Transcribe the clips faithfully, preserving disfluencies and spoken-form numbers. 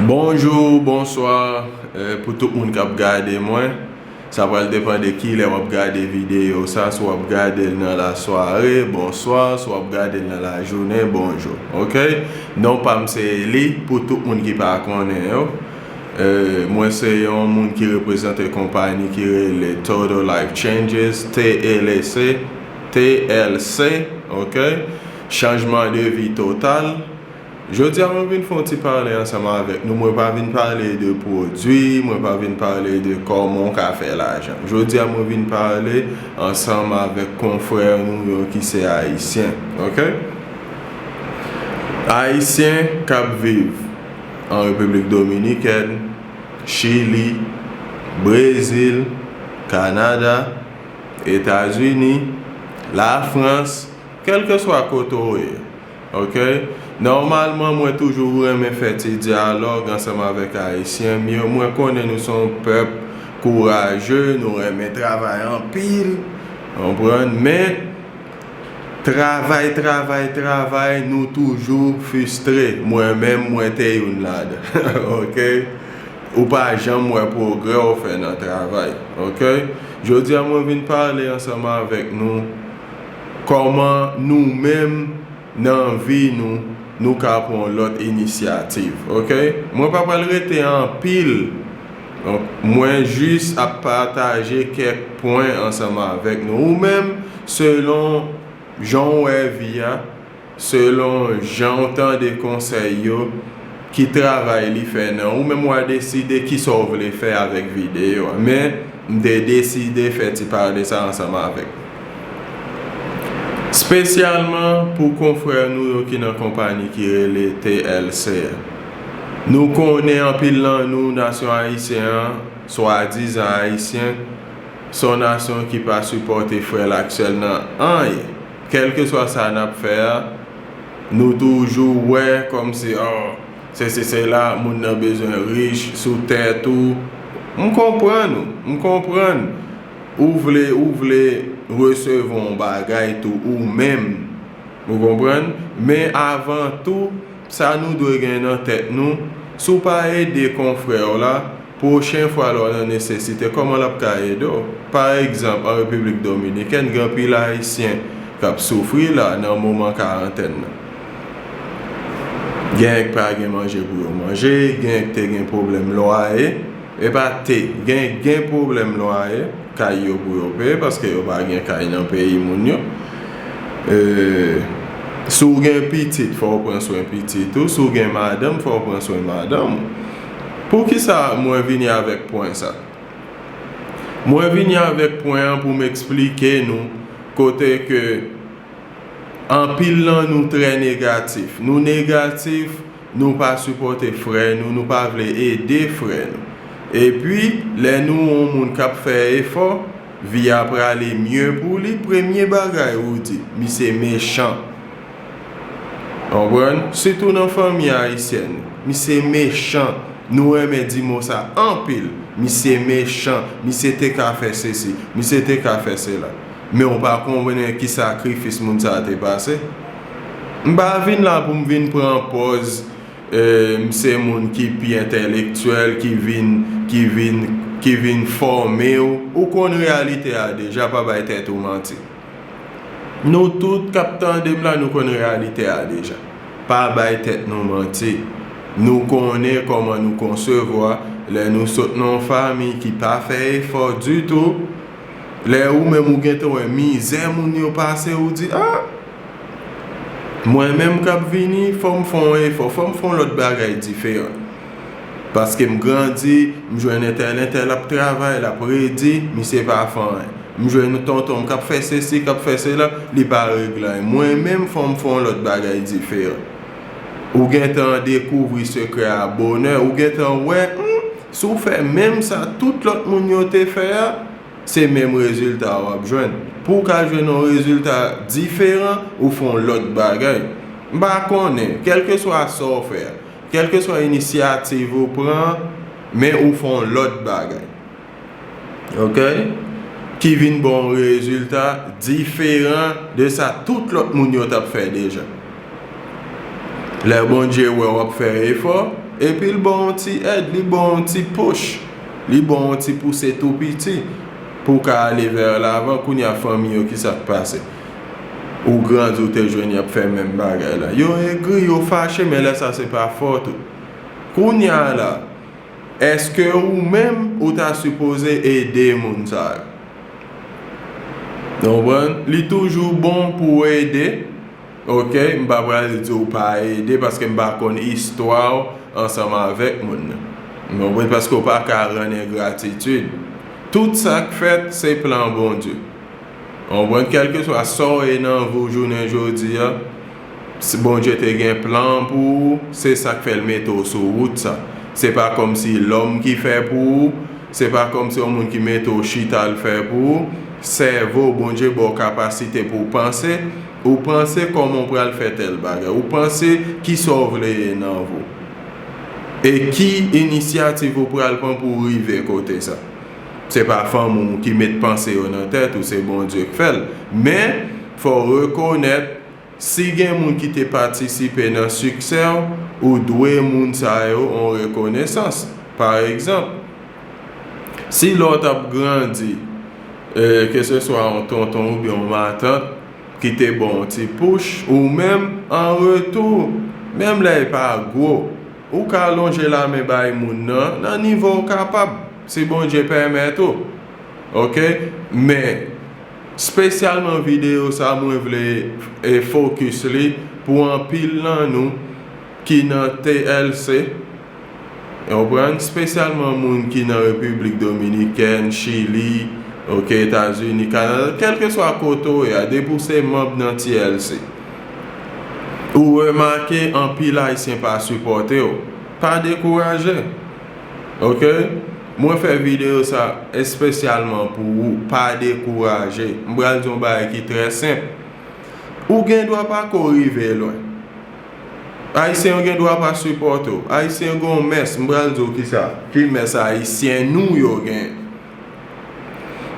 Bonjou, bonswa, eh, pou tout moun k ap gade mwen. Sa pral depann de kilè w ap gade videyo sa, si w ap gade l nan lasware, bonswa, si w ap gade l nan lajounen, bonjou. Oke? Non pa m se Eli, pou tout moun ki pa konnen yo. Eh, mwen se yon moun ki reprezante konpayi ki rele Total Life Changes, T L C, T L C, oke? Chanjman de vi total. Jodi a mwen vin fè yon ti pale ansanm avèk nou. Mwen pa vin pale de pwodui, mwen pa vin pale de kòman w ka fè lajan. Jodi a mwen vin pale ansanm avèk konfrè nou yo ki se Ayisyen, oke? Ayisyen k ap viv an Repiblik Dominikèn, Chili, Brezil, Kanada, Etazini, Lafrans, kèlkeswa kote w ye. Oke? Nòmalman, mwen toujou renmen fè ti dyalòg ansanm avèk Ayisyen m yo. Mwen konnen nou se yon pèp kouraje, nou renmen travay anpil, konprann? Men, travay, travay, travay, nou toujou fristre. Mwen menm, mwen te youn ladan. Oke? Ou pa janm wè pwogrè w fè nan travay. Oke? Jodi a, mwen vin pale ansanm avèk nou kòman nou menm nan vi nou, nou ka pran yon lòt inisyativ, oke? Mwen pa pral rete anpil, donk, mwen jis ap pataje kèk pwen ansanm avèk nou. Ou menm, selon jan w wè vi a, selon jan w tande konsèy yo, ki travay li fè nan ou, menm w a deside kisa w vle fè avèk videyo a. Men, m te deside fè ti pale sa ansanm avèk nou. Espesyalman pou konfrè nou yo ki nan konpayi ki rele T L C a. Nou konnen anpil nan nou, nasyon ayisyen an, swadizan ayisyen, se yon nasyon ki pa sipòte frè l ak sè l nan anyen. Kèlkeswa sa n ap fè a, nou toujou wè kòmsi, oh, sesi, sela, moun nan bezwen rich sou tèt ou. M konprann ou, m konprann. Ou vle, ou vle resevwa yon bagay tou ou menm. Ou konprann? Men avan tou, sa nou dwe gen nan tèt nou, si w pa ede konfrè w la, pwochen fwa lè w nan nesesite, kòman l ap ka ede w? Pa egzanp, an Repiblik Dominikèn, gen anpil Ayisyen k ap soufri la nan moman karantèn nan. Genyen k pa gen manje pou yo manje, genyen k te gen pwoblèm lwaye, e pa te, gen, gen pwoblèm lwaye, kay yo pou yo peye, paske yo pa gen kay nan peyi moun yo. E, si w gen pitit, fò w pran swen pitit ou. Si w gen madanm, fò w pran swen madanm ou. Poukisa mwen vini avèk pwen sa? Mwen vini avèk pwen an pou m eksplike nou kote ke anpil nan nou trè negatif. Nou negatif, nou pa sipòte frè nou, nou pa vle ede frè nou. Epi, lè nou yon moun k ap fè efò, vi a prale mye pou li, premye bagay ou di, misye mechan. Konprann? Sitou nan fanmi ayisyèn, misye mechan. Nou renmen di mo sa anpil. Misye mechan, misye te ka fè sesi, misye te ka fè sela. Men w pa konprann ki sakrifis moun sa a te pase. M pa vin la pou m vin pran pòz, eh, m se moun ki pi entèlektyèl, ki vin, ki vin, ki vin fòme w. Ou konn reyalite a deja, pa bay tèt ou manti. Nou tout k ap tande m la, nou konn reyalite a deja. Pa bay tèt nou manti. Nou konnen kòman nou konsevwa lè nou sot nan yon fanmi ki pa fè efò ditou. Lè ou menm ou gentan wè mizè moun yo pase, ou di, ah, mwen menm k ap vini, fò m fè yon efò, fò m fè yon lòt bagay diferan. Paske m grandi, m jwenn entèl, entèl ap travay, l ap redi, misye pa fè anyen. M jwenn tonton m k ap fè sesi, k ap fè sela, li pa regle anyen. Mwen menm, fò m fè yon lòt bagay diferan. Ou gentan dekouvri sekrè a bonè, ou gentan wè, hmm, si w fè menm sa tout lòt moun yo te fè a, se menm rezilta w ap jwenn. Pou w ka jwenn yon rezilta diferan, ou fè yon lòt bagay. M pa konnen, kèlkeswa sa w fè a, kèlkeswa inisyativ ou pran, men ou fè yon lòt bagay. Oke? Ki vin ba w yon rezilta diferan de sa tout lòt moun yo t ap fè deja. Lè Bondye wè w ap fè efò, Epi l ba w yon ti èd, li ba w yon ti push, li ba w yon ti pouse tou piti pou w ka ale vè lavan. Kounye a, fanmi yo, ki sa k pase? Ou grandi, ou te jwenn y ap fè menm bagay la. Yo egri, yo fache, men lè sa se pa fòt ou. Kounye a la, èske ou menm ou ta sipoze ede moun sa yo? Ou konprann? Li toujou bon pou w ede. Ok, m pa pral di w pa ede paske m pa konn istwa w ansanm avèk moun nan. Ou konprann? Paske w pa ka rann engratitid. Tout sa k fèt, se plan Bondye. Ou konprann? Kèlkeswa sa w ye nan vi w jounen jodi a, si Bondye te gen plan pou ou, se sa k fè l mete w sou wout sa. Se pa kòmsi lòm ki fè pou ou, se pa kòmsi yon moun ki mete w chita l fè pou ou. Sèvo, Bondye ba w kapasite pou w panse, ou panse kòman w pral fè tèl bagay, ou panse kisa w vle ye nan vi w, e ki inisyativ ou pral pran pou w rive kote sa. Se pa fanmi w ki met panse yo nan tèt ou, se Bondye k fè l. Men, fò w rekonèt, si gen moun ki te patisipe nan siksè w, ou dwe moun sa yo yon rekonesans. Pa egzanp, si lè w t ap grandi, e, keseswa yon tonton oubyen yon matant ki te ba w yon ti push, ou menm, an retou, menm lè l pa gwo, ou ka lonje lamen bay moun nan, nan nivo w kapab, si Bondye pèmèt ou. Ok? Men, espesyalman videyo sa, mwen vle, e, fokis li pou anpil nan nou ki nan T L C. Ou konprann? Espesyalman moun ki nan Repiblik Dominikèn, Chili, ok, Etazini, Kanada, kèlkeswa kote w ye a, depi w se manm nan T L C. Ou remake anpil Ayisyen pa sipòte w. Pa dekouraje. Ok? Mwen fè videyo sa espesyalman pou ou. Pa dekouraje. M pral di yon bagay ki trè senp. Ou gen dwa pa ko rive lwen. Ayisyen yo gen dwa pa sipòte w. Ayisyen yo gen yon mès. M pral di w kisa. Ki mès Ayisyen nou yo gen.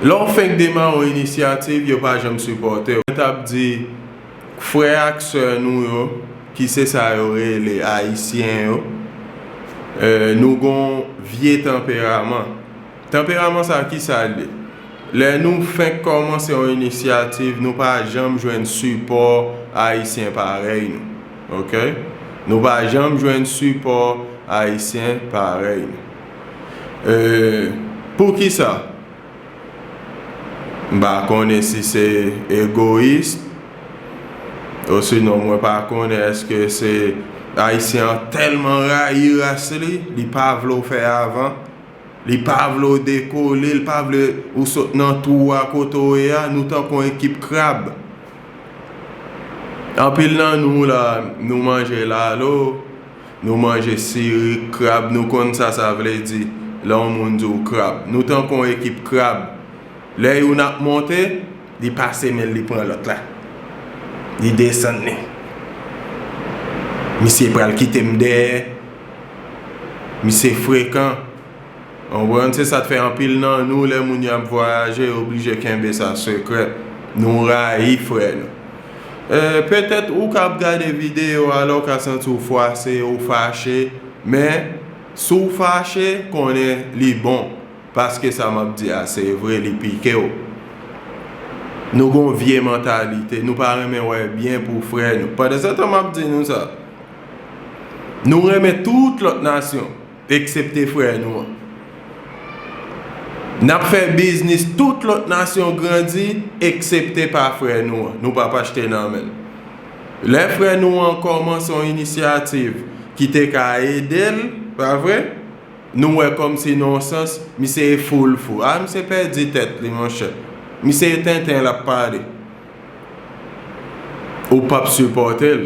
Lè w fenk demare yon inisyativ, yo pa janm sipòte w. Mwen t ap di, frè ak sè nou yo, ki se sa yo rele Ayisyen yo, e, nou gon vye tanperaman. Tanperaman sa, ki sa l ye? Lè nou fenk kòmanse yon inisyativ, nou pa janm jwenn sipò Ayisyen parèy nou. Ok? Nou pa janm jwenn sipò Ayisyen parèy nou. E, poukisa? M pa konnen si se egoyis, osinon mwen pa konnen èske se Ayisyen an tèlman rayi ras li, li pa vle w fè avan, li pa vle w dekole, li pa vle ou sot nan twou a kote w ye a, nou tankou yon ekip krab. Anpil nan nou la, nou manje lalo, nou manje sirik, krab, nou konn sa sa vle di lè yon moun di w krab. Nou tankou yon ekip krab. Lè youn ap monte, li pase men l, li pran lòt la. Li desann li. Misye pral kite m dèyè. Misye frekan. Ou konprann? Se sa k fè anpil nan nou, lè moun yo ap vwayaje, yo oblije kenbe sa sekrè. Nou rayi frè nou. E, petèt ou k ap gade videyo a la, ou ka santi w fwase, ou fache, men si w fache, konnen li bon, paske sa m ap di a se vre, li pike w. Nou gon vye mantalite, nou pa renmen wè byen pou frè nou. Pandansetan m ap di nou sa, nou renmen tout lòt nasyon, eksepte frè nou an. N ap fè biznis tout lòt nasyon grandi, eksepte pa frè nou an. Nou p ap achte nan men l. Lè frè nou an kòmanse yon inisyativ ki te ka ede l, pa vre? Nou wè kòmsi nan yon sans, misye e foul fou. A, misye pèdi tèt li, monchè. Misye e tenten l ap pale. Ou p ap sipòte l.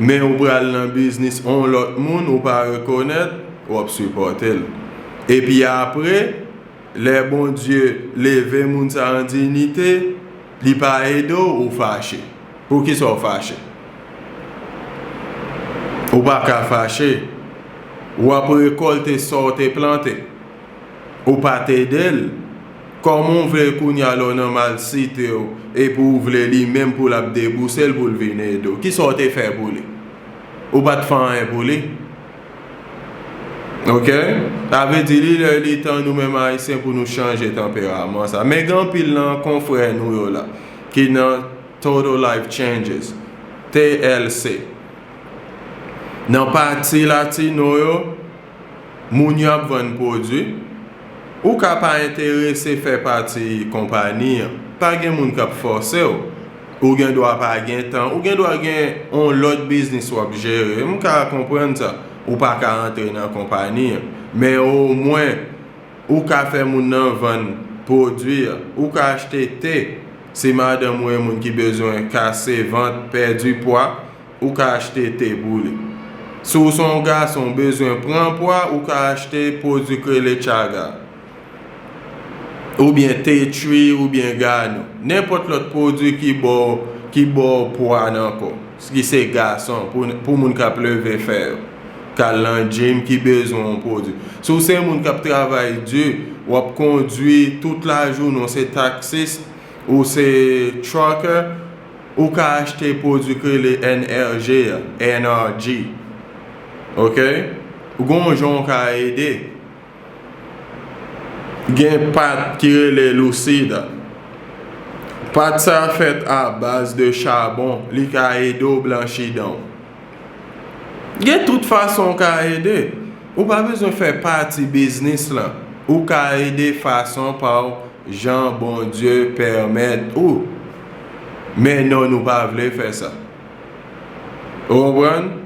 Men ou pral nan biznis yon lòt moun, ou pa rekonèt, w ap sipòte l. Epi apre, lè Bondye leve moun sa an diyite, li pa ede w, ou fache. Poukisa w fache? Ou pa ka fache. W ap rekòlte sa w te plante. Ou pa t ede l. Kòman w vle kounye a lè w nan malsite w, epi w vle li menm pou l ap debouse l pou l vin ede w? Kisa w te fè pou li? Ou pa t fè anyen pou li. Ok? Sa vle di li lè li tan nou menm Ayisyen pou nou chanje tanperaman sa. Men gen anpil nan konfrè nou yo la ki nan Total Life Changes, T L C. Nan pati latino yo, moun yo ap vann pwodui. Ou ka pa enterese fè pati konpani an. Pa gen moun k ap fòse w. Ou gen dwa pa gen tan. Ou gen dwa gen yon lòt biznis w ap jere. M ka konprann sa. Ou pa ka antre nan konpani an. Men omwen, ou ka fè moun nan vann pwodui a. Ou ka achte te. Si madanm ou e moun ki bezwen kase vant, pèdi pwa, ou ka achte te pou li. Si w se yon gason, w bezwen pran pwa, ou ka achte pwodui k rele chaga. Oubyen tea tree, oubyen gano. Nenpòt lòt pwodui ki ba w, ki ba w pwa nan kò. Ki se gason, pou, pou moun k ap leve fè yo. K al nan gym, ki bezwen yon pwodui. Si w se moun k ap travay di, w ap kondwi tout lajounen, w se taksis, ou se trucker, ou ka achte pwodui k rele N R G a, N R G. Ok? Ou gon jan w ka ede. Gen pat ki rele Lucida. Pat sa fèt a baz de chabon, li ka ede w blanchi dan w. Gen tout fason w ka ede. Ou pa bezwen fè pati biznis lan. Ou ka ede fason pa w, jan Bondye pèmèt ou. Men non, nou pa vle fè sa. Ou konprann?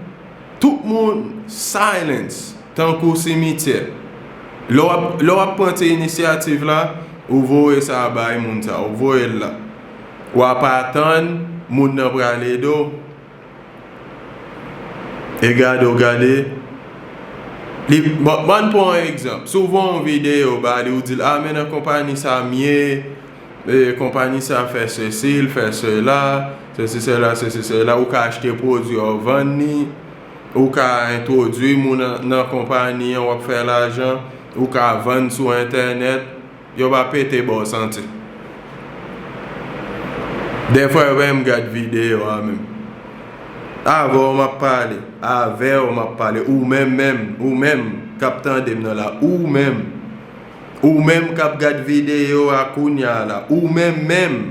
Tout moun silence, tankou simityè. Lè w ap, lè w ap pran ti inisyativ la, ou voye sa bay moun sa, ou voye l la. W ap atann moun nan pral ede w. E gade, w gade. Li, bon, ban n pran yon egzanp. Si w voye yon videyo ba li, ou di l, "A, men nan konpani sa m ye, e, konpani sa fè sesi, l fè sela, sesi, sela, sesi, sela." Ou ka achte pwodui, w vann li. Ou ka entwodui moun nan, nan konpani an, w ap fè lajan. Ou ka vann sou entènèt. Yo pa pete ba w santi. Dèfwa yo pa menm gad videyo a menm. Avè w m ap pale. Avè w m ap pale. Ou menm menm. Ou menm k ap tande m nan la. Ou menm. Ou menm k ap gad videyo a kounya la. Ou menm menm.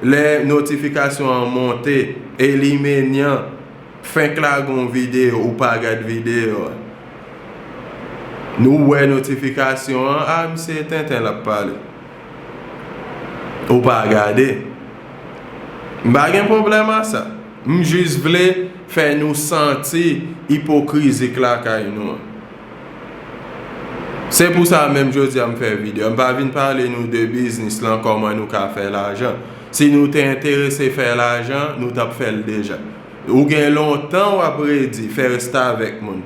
Lè notifikasyon an monte, e li menyan, fenk lage yon videyo, ou pa gad videyo a. Nou wè notifikasyon an, a, misye tenten l ap pale. Ou pa gade. M pa gen pwoblèm a sa. M jis vle fè nou santi ipokrizi k lakay nou an. Se pou sa menm jodi a m fè videyo. M pa vin pale nou de biznis lan, kòman nou ka fè lajan. Si nou te enterese fè lajan, nou t ap fè l deja. Ou gen lontan w ap redi, fè restavèk moun.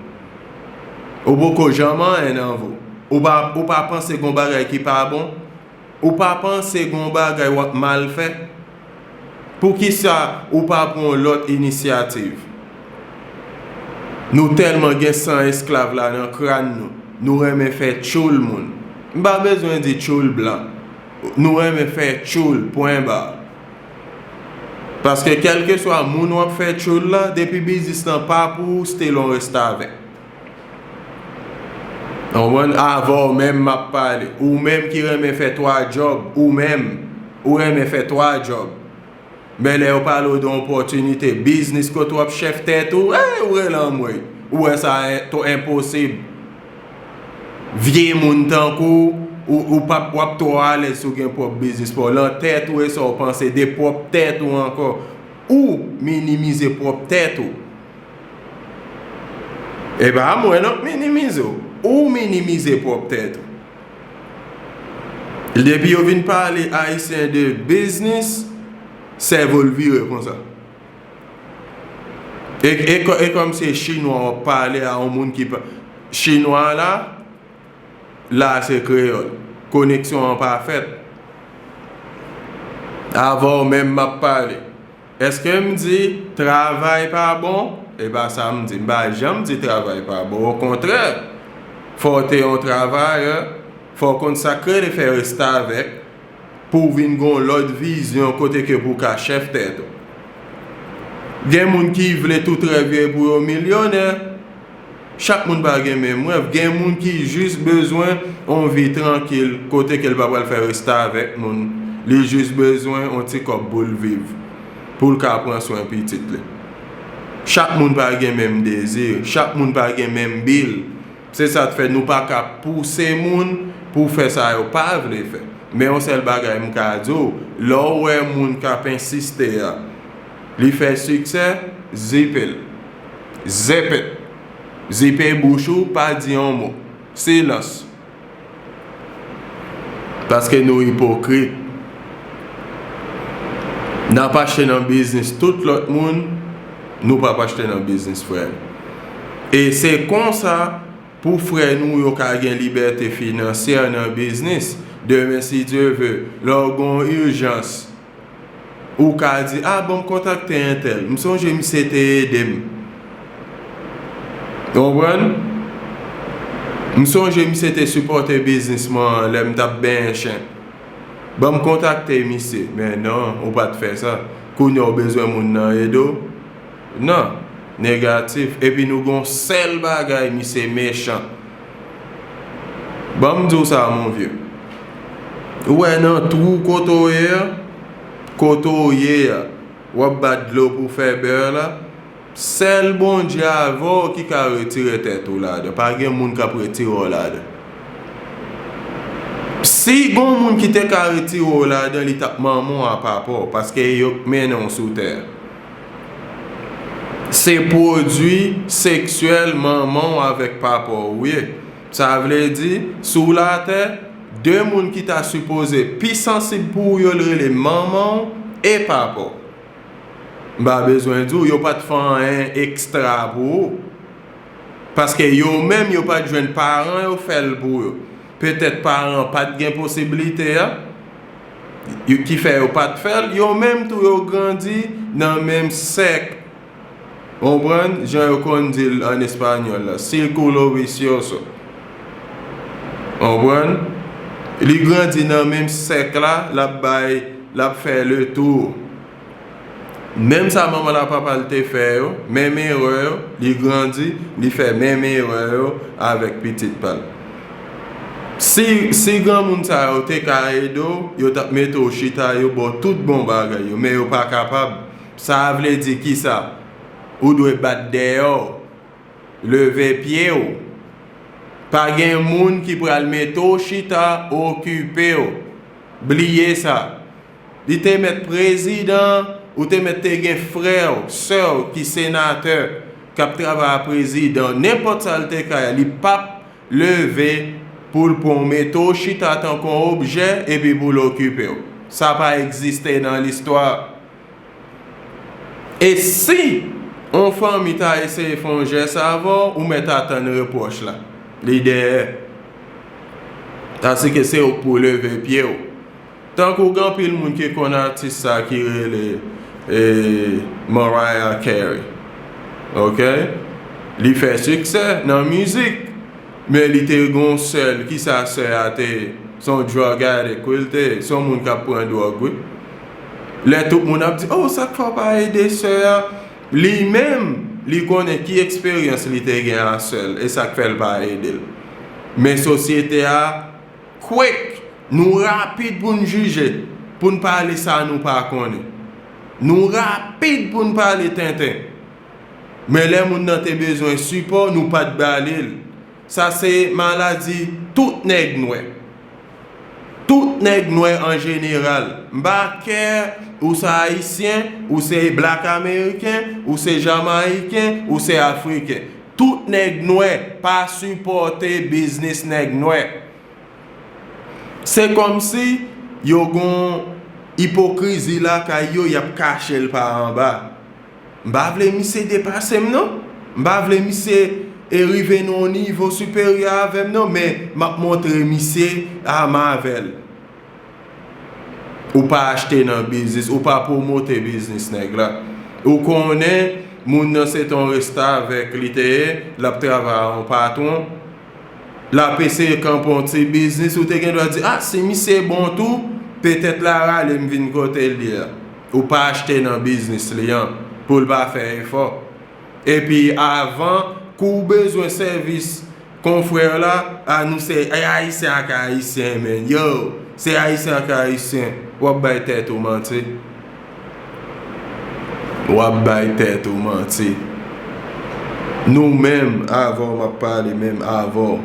Ou poko janm anyen nan vi w. Ou pa, ou pa panse gon bagay ki pa bon? Ou pa panse gon bagay w ap mal fè? Poukisa ou pa pran yon lòt inisyativ? Nou tèlman gen san esklav la nan kràn nou, nou renmen fè tchoul moun. M pa bezwen di tchoul blan. Nou renmen fè tchoul, pwen ba. Paske kèlkeswa moun w ap fè tchoul la, depi biznis lan pa pou ou, still yon restavèk. Ou konprann? Avè w menm m ap pale. Ou menm ki renmen fè twa djòb, ou menm, ou renmen fè twa djòb. Men lè yo pale w de yon opòtinite biznis kote w ap chèf tèt ou, ey, ou rele anmwey. Ou wè sa en-, twò enposib. Vye moun tankou w, ou, ou p ap, w ap twò alèz si w gen pwòp biznis pa w. Lan tèt ou e sa w panse de pwòp tèt ou ankò. Ou minimize pwòp tèt ou. E pa mwen non k minimize w. Ou minimize pwòp tèt ou. Depi yo vin pale Ayisyen de biznis, sèvo l vire konsa. E, e, kò- e kòm se Chinwa w ap pale a yon moun ki pa- Chinwa la, la se kreyòl. Koneksyon an pa fèt. Avè w menm m ap pale. Èske m di travay pa bon? E pa sa m di. M pa janm di travay pa bon. Okontrè, fò w te yon travayè, fò w konn sa k rele fè restavèk pou w vin gen yon lòt vizyon kote ke pou w ka chèf tèt ou. Gen moun ki vle tout rèv yo e pou yo milyonè. Chak moun pa gen menm rèv. Gen moun ki jis bezwen yon vi trankil, kote ke l pa pral fè restavèk moun. Li jis bezwen yon ti kòb pou l viv, pou l ka pran swen pitit li. Chak moun pa gen menm dezi, chak moun pa gen menm bil. Se sa k fè nou pa ka pouse moun pou fè sa yo pa vle fè. Men yon sèl bagay m ka di w, lè w wè moun k ap ensiste a, li fè siksè, zipe l. Zepèt. Zipe bouch ou, pa di yon mo. Silans. Paske nou ipokrit. N ap achte nan biznis tout lòt moun, nou p ap achte nan biznis frè n. E se konsa, pou frè nou yo ka gen libète finansyè nan biznis, demen, si Dye ve, lè w gen yon ijans, ou ka di, "A, ban m kontakte entèl. M sonje misye te ede m." Ou konprann? "M sonje misye te sipòte biznis mwen an lè m t ap benyen chen. Ban m kontakte misye." Men non, ou pa t fè sa. Kounye a w bezwen moun nan ede w? Non, negatif. Epi nou gon sèl bagay, misye mechan. Ban m di w sa, mon vieux. Ou wè nan twou kote w ye a, kote w ye a, w ap bat dlo pou fè bè la, sèl Bondye avè w ki ka retire tèt ou ladan. Pa gen moun k ap retire w ladan. Si gon moun ki te ka retire w ladan, li t ap manman w a papa w, paske yo k mennen w sou tè a. Se pwodui seksyèl manman w avèk papa w ou ye. Sa vle di, sou latè, de moun ki ta sipoze pi sansib pou ou yo, l rele manman w e papa w. M pa bezwen di w, yo pa t fè anyen ekstra pou ou. Paske yo menm, yo pa t jwenn paran yo fè l pou yo. Petèt paran pa t gen posiblite a, yo, ki fè yo pa t fè l. Yo menm tou, yo grandi nan menm sèk. Konprann? Jan yo konn di l ann espanyòl la, círculo vicioso. Konprann? Li grandi nan menm sèk la, l ap bay, l ap fè le tour. Menm sa manman l ak papa l te fè yo, menm erè yo, li grandi, li fè menm erè yo avèk pitit pa l. Si, si granmoun sa yo te ka ede w, yo t ap mete w chita, yo ba w tout bon bagay yo, men yo pa kapab. Sa vle di kisa? Ou dwe bat dèyè w, leve pye w. Pa gen moun ki pral mete w chita, okipe w. Bliye sa. Li te mèt prezidan, ou te mèt te gen frè w, sè w ki senatè, k ap travay a prezidan, nenpòt sa l te ka ye, li p ap leve pou l pran w mete w chita tankou yon objè epi pou l okipe w. Sa pa egziste nan listwa. E si yon fanmi ta eseye fè yon jès avè w, ou mèt atann repwòch la. Li dèyè. Paske se ou k pou leve pye w. Tankou gen anpil moun ki konn atis sa ki rele, e, Mariah Carey. Oke? Li fè siksè nan mizik, men li te gon sè l, kisa sè a te ye? Se yon drug addict wi l te ye, se yon moun k ap pran dwòg wi. Lè tout moun ap di, "Oh, sa k fè w pa ede sè a?" Li menm, li konnen ki eksperyans li te gen a sè l, e sa k fè l pa ede l. Men sosyete a, quick, nou rapid pou n jije, pou n pale sa nou pa konnen. Nou rapid pou n pale tenten. Men lè moun nan te bezwen sipò, nou pa t ba li l. Sa se maladi tout nèg nwè. Tout nèg nwè an jeneral. M pa kè ou se ayisyen, ou se black ameriken, ou se jamayiken, ou se afriken. Tout nèg nwè pa sipòte biznis nèg nwè. Se kòmsi yo gon ipokrizi lakay yo, y ap kache l pa anba. M pa vle misye depase m non. M pa vle misye, e, rive nan yon nivo siperyè avè m non, men m ap montre misye a m avè l. Ou pa achte nan biznis, ou pa pwomote biznis nèg la. Ou konnen moun nan se t on restavèk li te ye, l ap travay a yon patwon. L ap eseye kanpe yon ti biznis, ou te gen dwa di, "Ah, si misye bon tou, petèt l a rale m vin kote l ye a." Ou pa achte nan biznis li an, pou l pa fè efò. Epi avan, Kou w bezwen sèvis konfrè w la, a nou se e Ayisyen ak Ayisyen, men. Yo, se Ayisyen ak Ayisyen. W ap bay tèt ou manti. W ap bay tèt ou manti. Nou menm, avè w m ap pale, menm avè w.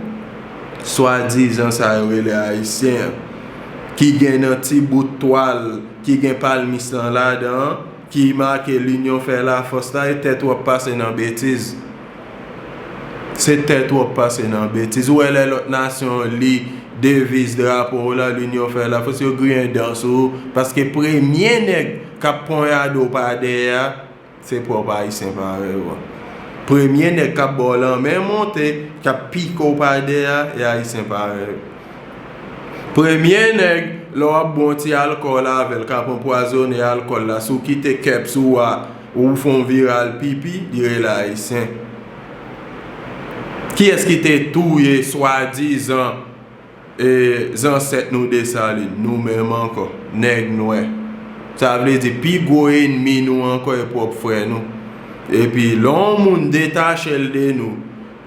Swadizan sa yo rele Ayisyen an, ki gen nan ti bout twal, ki gen palmis lan ladan an, ki make L'union fait la force la, e tèt w ap pase nan betiz. Se tèt w ap pase nan betiz. Ou wè lè lòt nasyon li deviz drapo w la, L'union fait la force, yo griyen dan sou ou, paske premye nèg k ap ponyade w pa dèyè a, se pwòp Ayisyen parèy ou a. Premye nèg k ap ba w lanmen monte, k ap pike w pa dèyè a, e Ayisyen parèy ou. Premye nèg, lè w ap bwè yon ti alkòl avè l, k ap anpwazonnen alkòl la, si w kite kèps ou a, ou fè yon viral pipi, li rele Ayisyen. Kiyès ki te touye swadizan e zansèt nou Desalin? Nou menm ankò, nèg nwè. Sa vle di, pi gwo ènmi nou ankò e pwòp frè nou. Epi, lè yon moun detache l de nou,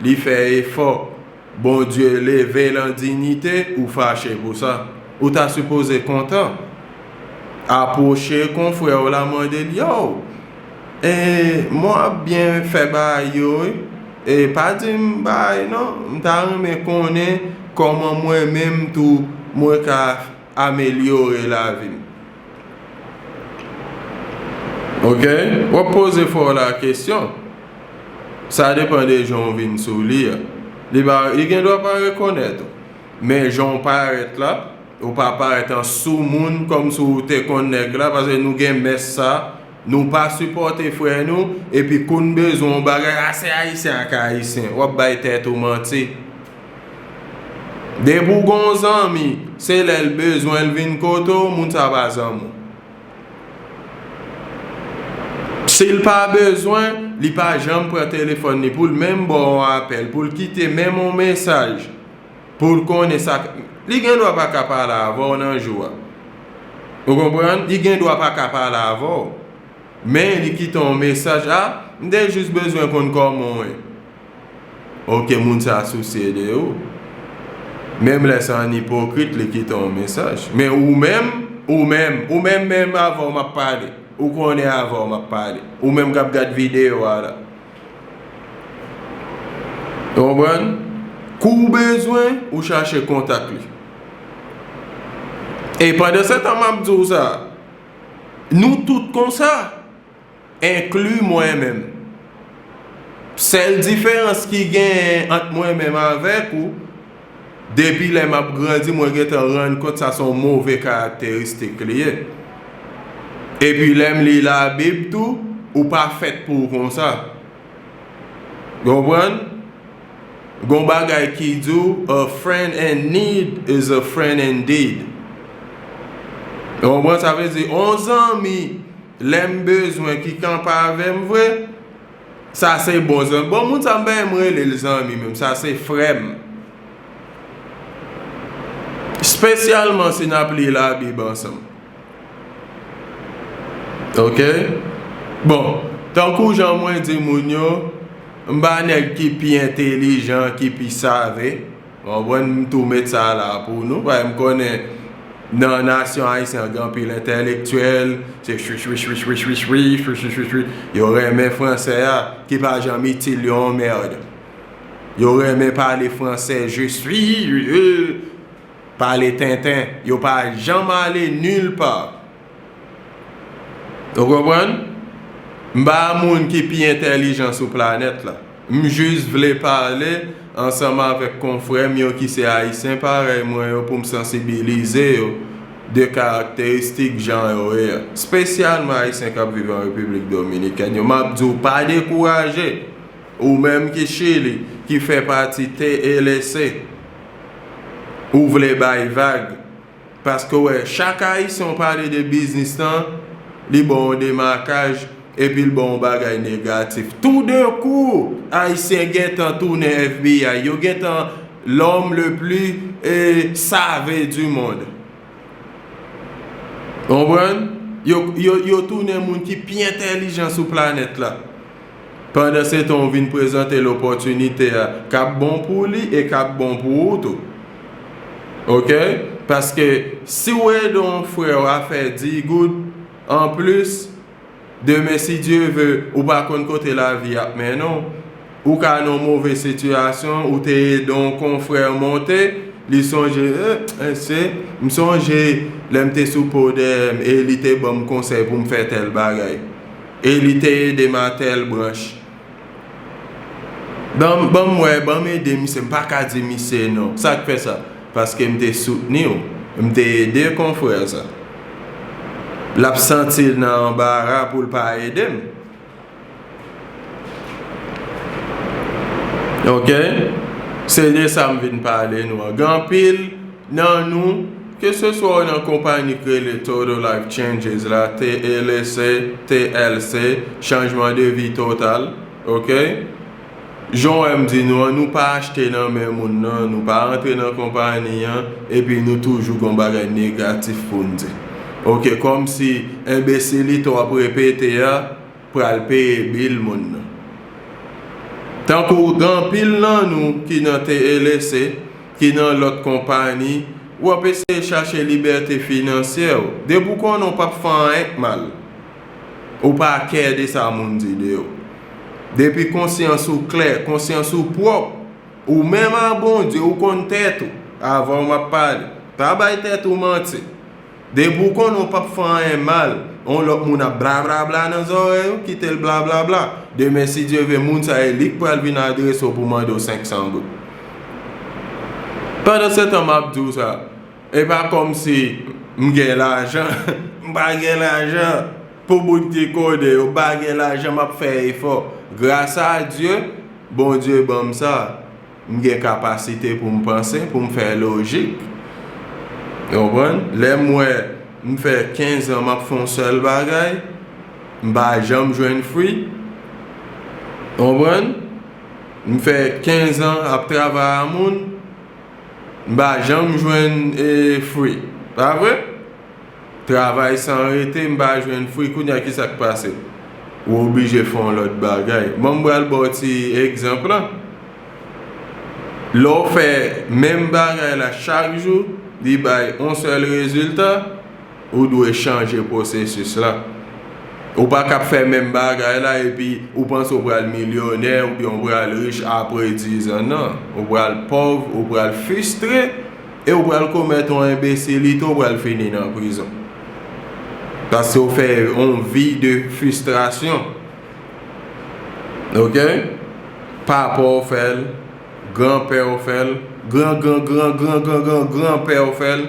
li fè efò, Bondye leve l an diyite, ou fache pou sa. Ou ta sipoze kontan. Apwoche konfrè w la, mande l, yo, e, mwen ap byen fè bagay yo, wi. E pa di m bagay non, m ta renmen konnen kòman mwen menm tou, mwen ka amelyore lavi m. Oke? W ap poze frè w la kesyon. Sa depann de jan w vin sou li a. Li pa, li gen dwa pa rekonèt ou. Men jan w parèt la, ou pa parèt an soumoun kòmsi w te konn nèg la, paske nou gen mès sa, nou pa sipòte frè nou, epi kou n bezwen yon bagay, a se Ayisyen ak Ayisyen. W ap bay tèt ou manti. Depi w gen yon zanmi, se lè l bezwen l vin kote w, moun sa pa zanmi w. Si l pa bezwen, li pa janm pran telefòn li pou l menm ba w yon apèl, pou l kite menm yon mesaj, pou l konnen sa k-, li gen dwa pa ka pale avè w nan jou a. Ou konprann? Li gen dwa pa ka pale avè w. Men li kite yon mesaj, a, m te jis bezwen konn kòman w ye. Oke, moun sa sousye de ou. Menm lè se an ipokrit, li kite yon mesaj. Men ou menm, ou menm, ou menm menm avè w m ap pale. Ou konnen avè w m ap pale. Ou menm k ap gad videyo a la. Ou konprann? Kou w bezwen, ou chache kontak li. E pandan se tan m ap di w sa, nou tout konsa. Enkli mwen menm. Sèl diferans ki genyen ant mwen menm avèk ou, depi lè m ap grandi, mwen gentan rann kont sa se yon move karakteristik li ye. Epi lè m li Labib tou, ou pa fèt pou w konsa. Ou konprann? Gon bagay ki di w, "A friend in need is a friend indeed." Ou konprann? Sa vle di, on zanmi, lè m bezwen, ki kanpe avè m vre, sa se bon zanmi. Bon, moun sa m pa menm rele l zanmi menm, sa se frè m. Espesyalman si n ap li Labib ansanm. Oke? Bon, tankou jan mwen di moun yo, m pa nèg ki pi entelijan, ki pi save. Ou konprann, m tou met sa la pou nou. Paske m konnen nan nasyon ayisyen an gen anpil entèlektyèl, se chwi, chwi, chwi. Yo renmen fransè a, ki pa janm itil yo yon mèd. Yo renmen pale fransè, je suis, euh, pale tenten. Yo pa janm ale nil pa. Ou konprann? M pa moun ki pi entèlijan sou planèt la. M jis vle pale ansanm avèk konfrè m yo ki se ayisyen parèy mwen yo pou m sansibilize yo de karakteristik jan yo ye a. Espesyalman ayisyen k ap viv an Repiblik Dominikèn yo. M ap di w pa dekouraje. Ou menm ki Chili, ki fè pati T L S, ou vle bay vag. Paske w wè, chak ayisyen w pale de biznis lan, li ba w yon demakaj, epi l ba w yon bagay negatif. Toudenkou, ayisyen gentan tounen F B I, yo gentan l'homme le plus, eh, savant du monde. Konprann? Yo, yo, yo tounen moun ki pi entèlijan sou planèt la. Pandan se tan, ou vin prezante l opòtinite a k ap bon pou li e k ap bon pou ou tou. Oke? Paske si w ede yon frè w a fè dis goud anplis, demen, si Dye ve, ou pa konn kote lavi ap mennen w. Ou ka nan yon move sitiyasyon, ou te ede yon konfrè monte, li sonje, eh, eh, se, m sonje lè m te sou po dèyè m e li te ban m konsèy pou m fè tèl bagay. E li te ede m a tèl branch. Ban m, ban m wè, ban m ede misye, m pa ka di misye non. Sa k fè sa? Paske m te soutni w, m te ede konfrè sa. L ap santi l nan anbara pou l pa ede m. Oke? Se de sa m vin pale nou an. Gen anpil nan nou, keseswa w nan konpayi k rele Total Life Changes la, T L C, T L C, chanjman de vi total, oke? Jan w wè m di nou an, nou pa achte nan men moun nan, nou pa rantre nan konpayi an, epi nou toujou gon bagay negatif pou n di. Oke, kòmsi enbesilite w ap repete a, pral peye bil moun nan. Tankou gen anpil nan nou ki nan T L C, ki nan lòt konpayi, w ap eseye chache libète finansyè w. Depi w konnen w p ap fè anyen k mal, ou pa kè de sa moun di de ou. Depi konsyans ou klè, konsyans ou pwòp, ou menm a Bondye, ou konn tèt ou. Avan w m ap pale. Pa bay tèt ou manti. Depi w konnen w p ap fè anyen mal, yon lòt moun ap blablabla nan zòrèy ou, kite l blablabla. Demen, si Dye ve, moun sa e li k pral vin adrese w pou mande w senk san goud. Pandan se tan m ap di w sa, e pa kòmsi m gen lajan, m pa gen lajan. Pou bout ki konnen yo pa gen lajan, m ap fè efò. Gras a Dye, Bondye ban m sa. M gen kapasite pou m panse, pou m fè lojik. Ou konprann? Lè m wè m fè kenz an m ap fè yon sèl bagay, m pa janm jwenn fwi. Ou konprann? M fè kenz an ap travay a moun, m pa janm jwenn, e, fwi. Pa vre? Travay san rete, m pa jwenn fwi, kounye a ki sa k pase? Ou oblije fè yon lòt bagay. Ban m pral ba w ti egzanp lan. Lè w fè menm bagay la chak jou, li bay yon sèl rezilta, ou dwe chanje pwosesis la. Ou pa ka ap fè menm bagay la epi ou panse w pral milyonè oubyen w pral rich apre diz an, non. Ou pral pòv, ou pral fristre, e ou pral komèt yon enbesilite, ou pral fini nan prizon. Paske ou fè yon vi de fristrasyon. Oke? Papa w fè l, granpè w fè l, gran gran gran gran gran gran granpè w fè l,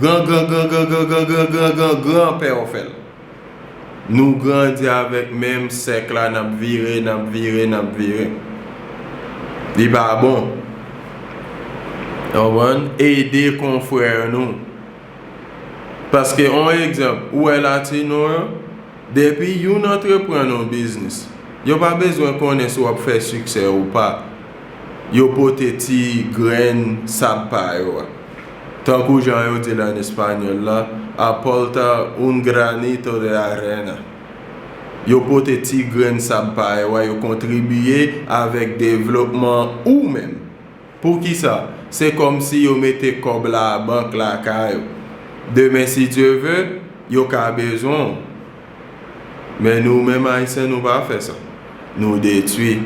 gran gran gran gran gran gran gran gran gran granpè w fè l. Nou grandi avèk menm sèk la, n ap vire, n ap vire, n ap vire. Li pa bon. Ou konprann? Ede konfrè nou. Paske, yon egzanp, ou wè latino yo, depi youn antreprann yon biznis, yo pa bezwen konnen si w ap fè siksè ou pa. Yo pote ti grenn sab pa yo a. Tankou jan yo di l an espanyòl la, aporta un granito de arena. Yo pote ti grenn sab pa yo a, yo kontribiye avèk devlopman ou menm. Poukisa? Se kòmsi yo mete kòb la a bank lakay ou. Demen, si Dye ve, yo ka bezwen w. Men nou menm Ayisyen, nou pa fè sa. Nou detwi.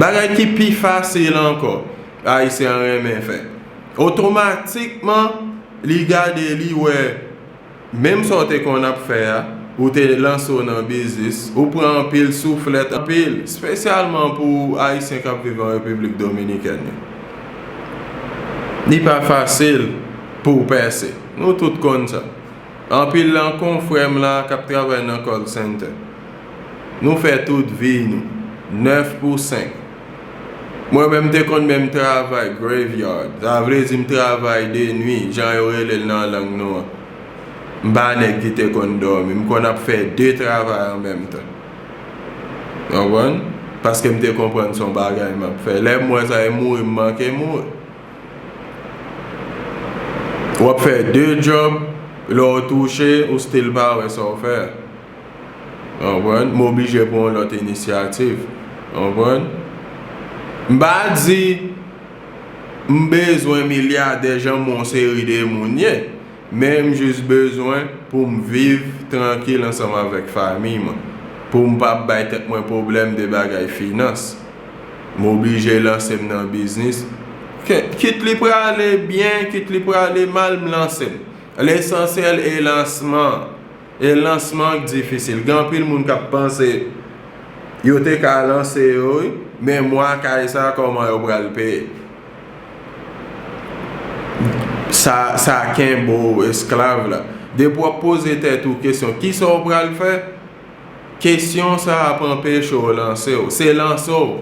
Bagay ki pi fasil ankò, Ayisyen an renmen fè. Otomatikman, li gade, li wè, menm sa w te konn ap fè a, ou te lanse w nan biznis, ou pran anpil souflèt, anpil, espesyalman pou Ayisyen k ap viv an Repiblik Dominikèn yo. Li pa fasil pou w pèse. Nou tout konn sa. Anpil nan konfrè m la k ap travay nan call center. Nou fè tout vi nou, nèf pou senk. Mwen menm, m te konn menm travay graveyard. Sa vle di m travay de nwi, jan yo rele l nan lang nou an. M pa nèg ki te konn dòmi. M konn ap fè de travay an menm tan. Ou konprann? Paske m te konprann se yon bagay m ap fè. Lè m wè sa, e mouri m manke mouri. W ap fè de djòb, lè w touche, ou still pa wè sa w fè. Konprann? M oblije pran yon lòt inisyativ. Konprann? M pa di m bezwen milyadè jan m wè yon seri de moun ye, men m jis bezwen pou m viv trankil ansanm avèk fanmi mwen, pou m p ap bay tèt mwen pwoblèm de bagay finans. M oblije lanse m nan biznis. Ke, kit li prale byen, kit li prale mal, m lanse m. Lesansyèl e lansman. E lansman k difisil. Gen anpil moun k ap panse yo te ka lanse yo, wi, men mwa kay sa, kòman yo pral peye? Sa, sa kenbe w esklav la. Depi w ap poze tèt ou kesyon, kisa w pral fè? Kesyon sa ap anpeche w lanse w. Se lanse w.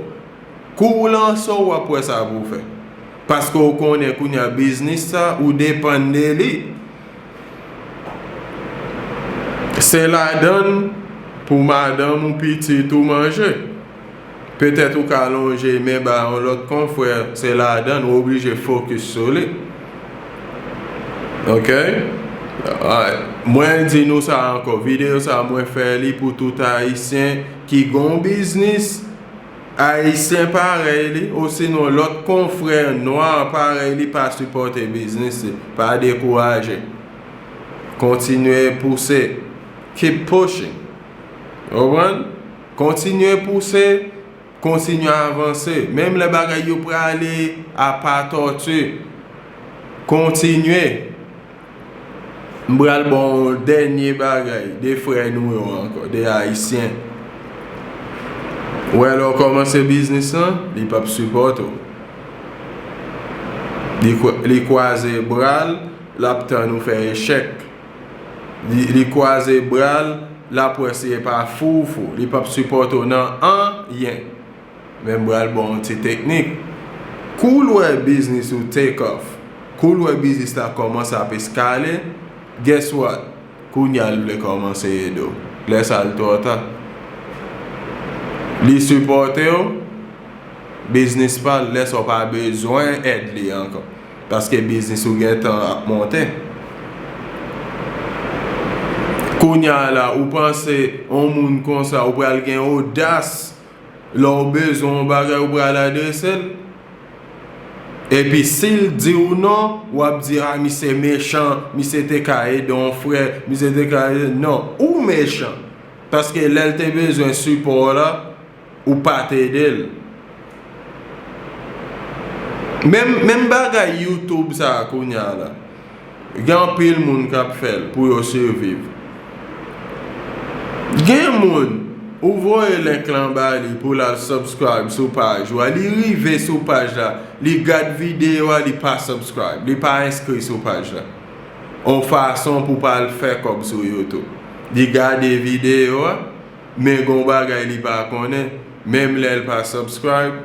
Kou w lanse w, w ap wè sa pou w fè. Paske w konnen kounye a biznis sa, ou depann de li. Se ladann pou madanm ou, pitit ou manje. Petèt ou ka lonje men ba yon lòt konfrè, se ladann, ou oblije fokis sou li. Oke? Alright. Mwen di nou sa ankò, videyo sa mwen fè li pou tout Ayisyen ki gon biznis, Ayisyen parèy li, osinon lòt konfrè nwa parèy li, pa sipòte biznis li, pa dekouraje. Kontinye pouse. Keep pushing. Konprann? Kontinye pouse, kontinye avanse. Menm lè bagay yo prale apa tòti, kontinye. M pral ba w yon dènye bagay de frè nou yo ankò, de Ayisyen. Ou wè, lè w kòmanse biznis lan, li p ap sipòte w. Li kwa-, li kwaze bra l, l ap tann ou fè echèk. Li, li kwaze bra l, l ap wè si e pa fou ou fou. Li p ap sipòte w nan anyen. Men m pral ba w yon ti teknik. Kou l wè biznis ou take off, kou l wè biznis la kòmanse ap eskale, guess what? Kounye a l vle kòmanse ede w. Lè sa a, l twò ta. Li sipòte w, biznis pa l, lè sa a w pa bezwen èd li ankò. Paske biznis ou gentan ap monte. Kounye a la, ou panse yon moun konsa, ou pral gen odas, lè w bezwen yon bagay, ou pral adrese l. Epi si l di w non, w ap di, "A, misye mechan, misye te ka ede yon frè, misye te ka ede." Non, ou mechan. Paske lè l te bezwen sipò w la, ou pa t ede l. Menm, menm bagay YouTube sa a kounye a la. Gen anpil moun k ap fè l pou yo siviv. Gen moun, ou voye link lan ba li pou l al subscribe sou paj ou a, li rive sou paj la, li gad videyo a, li pa subscribe, li pa enskri sou paj la. On fason pou pa al fè kòb sou YouTube. Li gade videyo a, men gon bagay li pa konnen, menm lè l pa subscribe,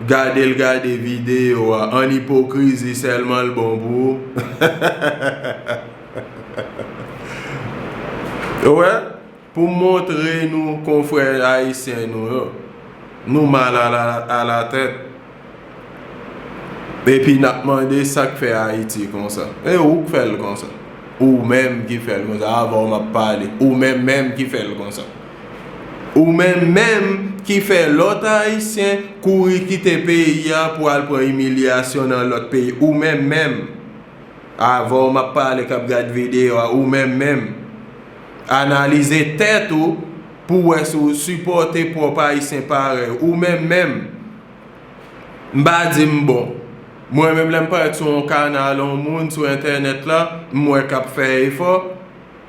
gade l gade videyo a, an ipokrizi sèlman l bon pou ou. Ou wè, pou m montre nou konfrè ayisyen nou yo, nou mal a la, a la tèt. Epi n ap mande sa k fè Ayiti konsa. E ou k fè l konsa. Ou menm ki fè l konsa. Avè w m ap pale. Ou menm menm ki fè l konsa. Ou menm menm ki fè lòt Ayisyen kouri kite peyi a pou al pran imilyasyon nan lòt peyi. Ou menm menm. Avè w m ap pale k ap gad videyo a. Ou menm menm. Analize tèt ou pou w wè si w sipòte pwòp Ayisyen parèy ou. Ou menm menm. M pa di m bon. Mwen menm, lè m parèt sou yon kanal, yon moun sou entènèt la, m wè k ap fè efò,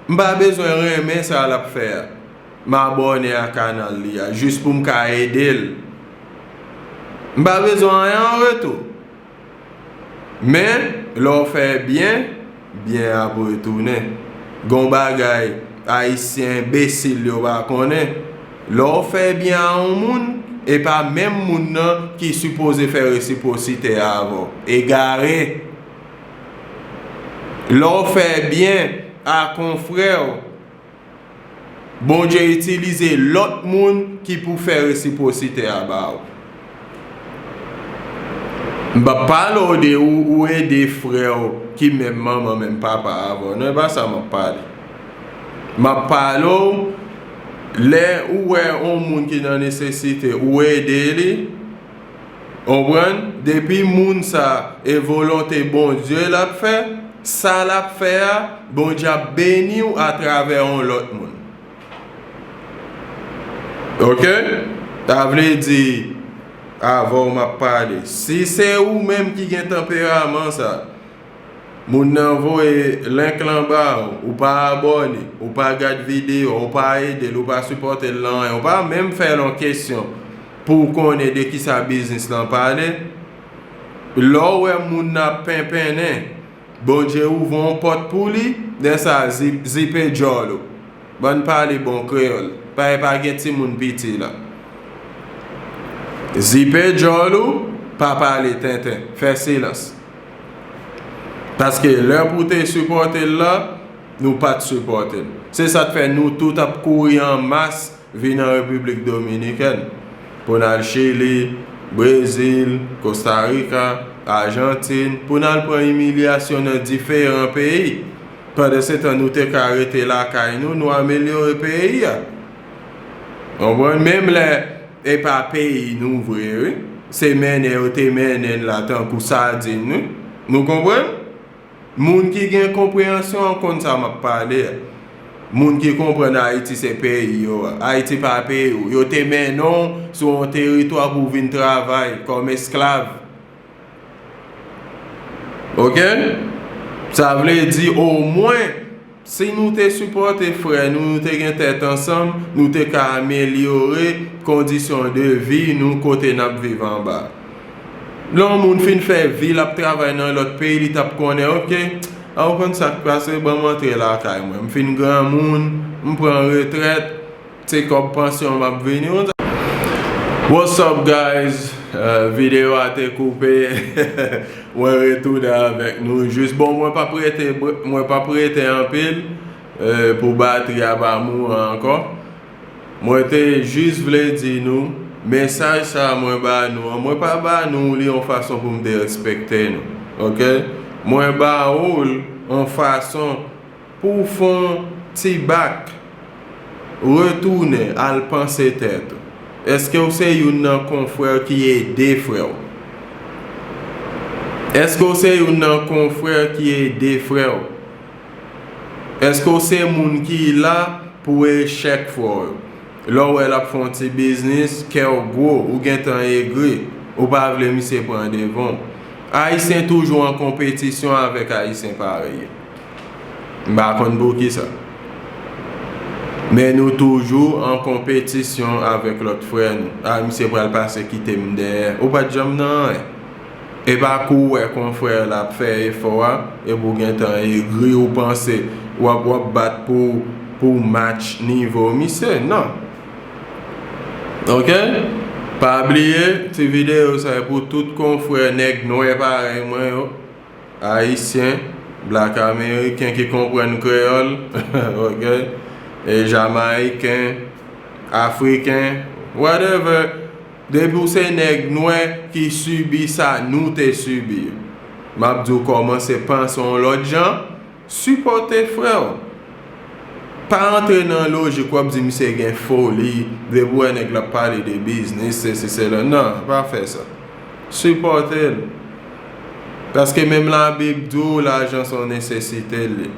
m pa bezwen renmen sa l ap fè a. M abòne a kanal li a, jis pou m ka ede l. M pa bezwen anyen an retou. Men, lè w fè byen, byen ap retounen. Gon bagay Ayisyen enbesil yo pa konnen. Lè w fè byen a yon moun, e pa menm moun nan ki sipoze fè resipwosite a avè w. Egare! Lè w fè byen a konfrè w, Bondye itilize lòt moun ki pou fè resipwosite a ba w. M p ap pale w de ou, ou ede frè w ki menm manman, menm papa avè w. Non, e pa sa m ap pale. M ap pale w Lè ou wè yon moun ki nan nesesite, ou ede li, konprann? Depi moun sa e volonte Bondye l ap fè, sa l ap fè a, Bondye ap beni w atravè yon lòt moun. Oke? Sa vle di, avè w m ap pale. Si se ou menm ki gen tanperaman sa, moun nan voye link lan ba w, ou pa abòne, ou pa gad videyo, ou pa ede l, ou pa sipòte l nan anyen, ou pa menm fè l yon kesyon pou w konnen de kisa biznis lan pale. Lè w wè moun nan ap penpennen, Bondye ouvri yon pòt pou li, lè sa a, zip, zipe djòl ou. Bann pale bon kreyòl. Pa, pa gen timoun piti la. Zipe djòl ou, pa pale tenten. Fè silans. Paske lè pou te sipòte l la, nou pa t sipòte l. Se sa k fè nou tout ap kouri an mas vin an Repiblik Dominikèn, pou n al Chili, Brezil, Kosta Rika, Ajantin, pou n al pran imilyasyon nan diferan peyi. Pandansetan, nou te ka rete lakay nou, nou amelyore peyi a. Konprann? Menm lè e pa peyi nou vre, wi. Se mennen yo te mennen n la tankou sadin, wi. Nou konprann? Moun ki gen konpreyansyon an konn sa m ap pale a. Moun ki konprann Ayiti se peyi yo a. Ayiti pa peyi w. Yo te mennen w sou yon teritwa pou w vin travay kòm esklav. Oke? Sa vle di, omwen, si nou te sipòte frè nou, nou te gen tèt ansanm, nou te ka amelyore kondisyon de vi nou kote n ap viv anba. Lè yon moun fin fè vi l ap travay nan lòt peyi, li t ap konnen, oke, a w konn sa k pase, ban m antre lakay mwen. M fin granmoun, m pran retrèt, se kòb pansyon m ap vini. What's up, guys? Euh, videyo a te koupe. Mwen retounen avèk nou. Jis, bon, mwen p ap rete, mwen p ap rete anpil, euh, pou batri a pa mouri ankò. Mwen te jis vle di nou, mesaj sa a mwen ba nou an, mwen pa ba nou li yon fason pou m derespekte nou, oke? Mwen ba ou l yon fason pou w fè yon ti bak, retounen al panse tèt ou. Èske w se youn nan konfrè ki ede frè w? Èske w se youn nan konfrè ki ede frè w? Èske w se moun ki la pou echèk frè w yo? Lè w wè l ap fè yon ti biznis, kè w gwo, ou gentan egri, ou pa vle misye pran devan w. Ayisyen toujou an konpetisyon avèk Ayisyen parèy yo. M pa konn poukisa. Men nou toujou an konpetisyon avèk lòt frè nou. A, misye pral pase kite m dèyè. Ou pa t janm nan anyen. E pa kou w wè konfrè la ap fè efò a, epi w gentan egri, ou panse w ap, w ap bat pou, pou w match nivo misye. Non. Oke? Pa bliye, ti videyo sa e pou tout konfrè nèg nwè parèy mwen yo. Ayisyen, blak ameriken ki konprann kreyòl, oke? E jamayiken, afriken, whatever. Depi w se nèg nwè ki sibi sa nou te sibi, m ap di w kòmanse panse yon lòt jan, sipòte frè w. Pa antre nan lojik w ap di misye gen foli, depi w wè nèg la ap pale de biznis, sesi, sela. Non, pa fè sa. Sipòte l. Paske menm Labib di w lajan se yon nesesite l ye.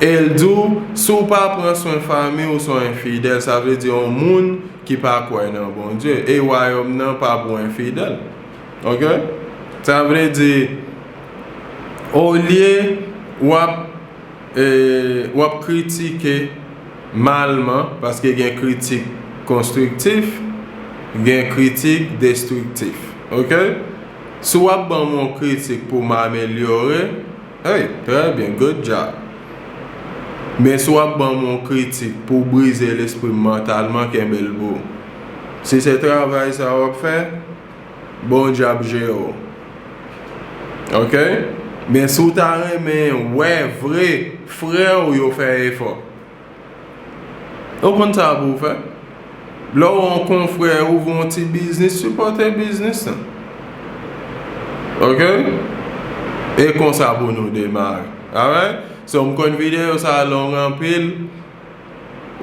E l di w, si w pa pran swen fanmi w, w se yon enfidèl, sa vle di yon moun ki pa kwè nan Bondye. E wayòm nan pa pou enfidèl. Oke? Sa vle di, olye w ap, e, w ap kritike malman, paske gen kritik konstriktif, gen kritik destriktif. Oke? Si w ap ban m yon kritik pou m amelyore, hey, trè byen, good job. Men si w ap ban m yon kritik pou w brize lespri m mantalman, kenbe l pou ou. Si se travay sa w ap fè, Bondye ap jere w. Oke? Men si w ta renmen wè vre frè w yo fè efò, ou konn sa pou w fè? Lè w wè yon konfrè ouvri yon ti biznis, sipòte biznis lan. Oke? E konsa pou nou demare. Alright? So, m konn videyo sa a long anpil.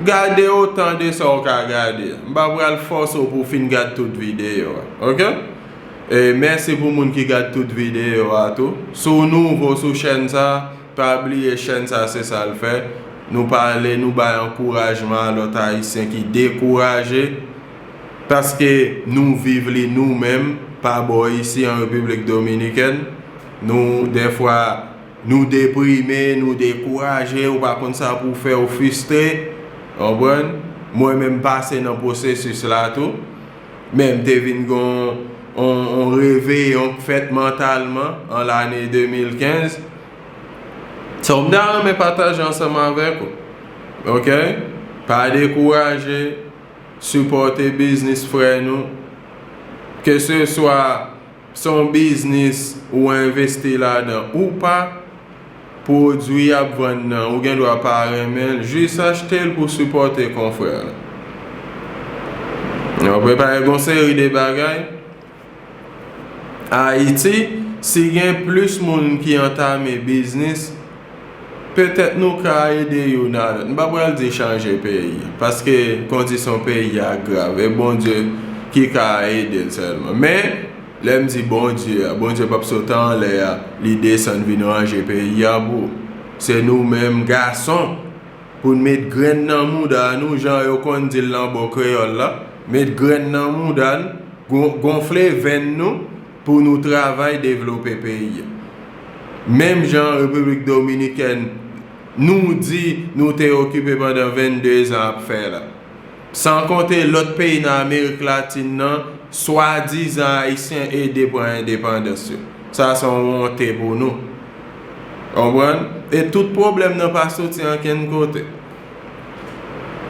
Gade otan de sa w ka gade. M pa pral fòse w pou w fin gad tout videyo a, oke? E mèsi pou moun ki gad tout videyo a tou. Si w nouvo sou chèn sa, pa bliye chèn sa se sa l fè. Nou pale, nou bay ankourajman a lòt Ayisyen ki dekouraje, paske nou viv li nou menm, pa bò isi an Repiblik Dominikèn. Nou, dèfwa, nou deprime, nou dekouraje, ou pa konn sa pou w fè, ou fristre. Konprann? Mwen menm pase nan pwosesis la tou. Men m te vin gen yon, yon, yon reveyon k fèt mantalman an lane de mil kenz. So, m ta renmen pataje ansanm avèk ou. Oke? Pa dekouraje, sipòte biznis frè nou. Keseswa se yon biznis ou envesti ladan ou pa, pwodui y ap vann nan, ou gen dwa pa renmen l, jis achte l pou sipòte konfrè w. Nou prepare gon seri de bagay. Ayiti, si gen plis moun ki antame biznis, petèt nou ka ede youn a lòt. M pa pral di chanje peyi, paske kondisyon peyi a grav, e Bondye ki ka ede l sèlman. Men, lè m di Bondye a, Bondye p ap sot anlè a, li desann vin ranje peyi a pou ou. Se nou menm gason, pou n met grenn nan mouda nou, jan yo konn di l nan bò kreyòl la, met grenn nan mouda n, gon-, gonfle venn nou pou nou travay devlope peyi a. Menm jan Repiblik Dominikèn, nou di nou te okipe pandan vennde zan ap fè la. San konte lòt peyi nan Amerik Latin nan, swadizan Ayisyen ede pran endepandans yo. Sa se yon wonte pou nou. Konprann? E tout pwoblèm nan pa soti ankenn kote.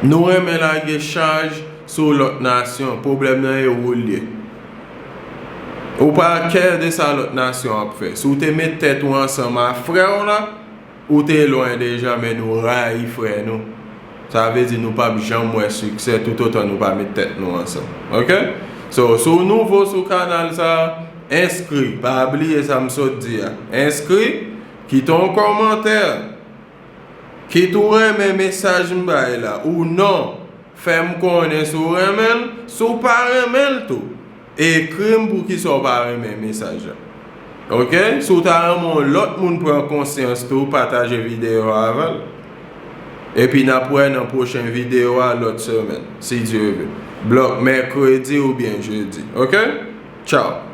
Nou renmen lage chaj sou lòt nasyon. Pwoblèm nan e ou l ye. Ou pa kè de sa lòt nasyon ap fè. Si w te met tèt ou ansanm a frè w la, ou te lwen deja, men nou rayi frè nou. Sa vle di nou p ap janm wè siksè toutotan nou pa met tèt nou ansanm. Oke? So, si w nouvo sou kanal sa, enskri. Pa bliye sa m sot di a. Enskri, kite yon kòmantè. Kit ou renmen mesaj m bay la ou non, fè m konnen si w renmen l, si w pa renmen l tou, ekri m poukisa w pa renmen mesaj la. Oke? Si w ta renmen yon lòt moun pran konsyans tou, pataje videyo a avè l. Epi n ap wè nan pwochen videyo a lòt semèn, si Dye vle. Blòk mèkredi oubyen jedi. Oke? Tchaw!